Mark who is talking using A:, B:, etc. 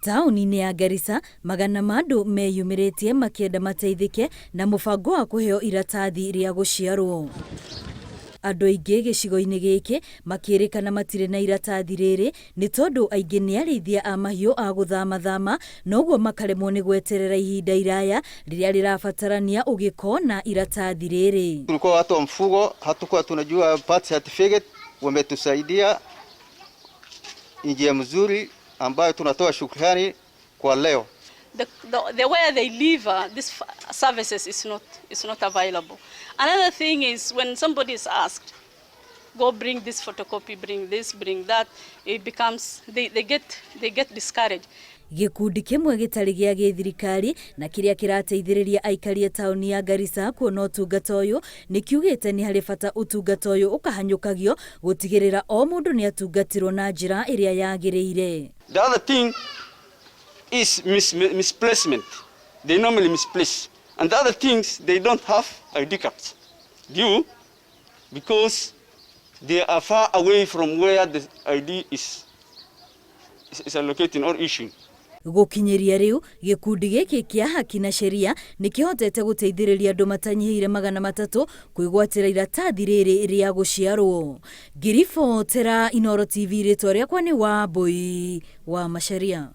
A: Taũni-inĩ ya Garissa, magana ma andũ meyumĩrĩtie makĩenda mateithĩke na mũbango wa kũheo iratathi rĩa gũciarwo. Andũ aingĩ gĩcigo-inĩ gĩkĩ makĩrĩkana matirĩ na iratathi rĩrĩ nĩ tondũ aingĩ nĩ arĩithia a mahiũ a gũthamathama noguo makaremwo nĩ gweterera ihinda iraya rĩrĩa rĩrabatarania ũgĩkona iratathi rĩrĩ.
B: Tulikuwa watu wa mfugo, hatukuwa tunajua birth certificate. Wametusaidia njia mzuri ambayo tunatoa shukrani kwa leo.
C: The way they live, this services is not available. Another thing is when somebody is asked, "Go bring this photocopy, bring this, bring that," it becomes they get discouraged.
A: Gĩkundi kĩmwe gĩtarĩ gĩa gĩthirikari na kĩrĩa kĩrateithĩrĩria aikari a taũni ya Garissa kuona ũtungata ũyũ nĩ kiugĩte nĩ harĩ bata ũtungata ũyũ ũkahanyũkagio gũtigĩrĩra o mũndũ nĩ atungatĩrwo na njĩra ĩrĩa yagĩrĩire.
D: The other thing is misplacement. They normally misplace. And the other things, they don't have ID cards. Due because they are far away from where the ID is allocating or issuing.
A: Gũkinyĩria rĩu, gĩkundi gĩkĩ kĩa Haki na Sheria nĩ kĩhotete gũteithĩrĩria andũ matanyihĩire 300 kwĩgwatĩra iratathi rĩrĩ rĩa gũciarwo. Ngĩribotera Inooro TV, rĩtwa rĩakwa nĩ Wambui wa Macharia.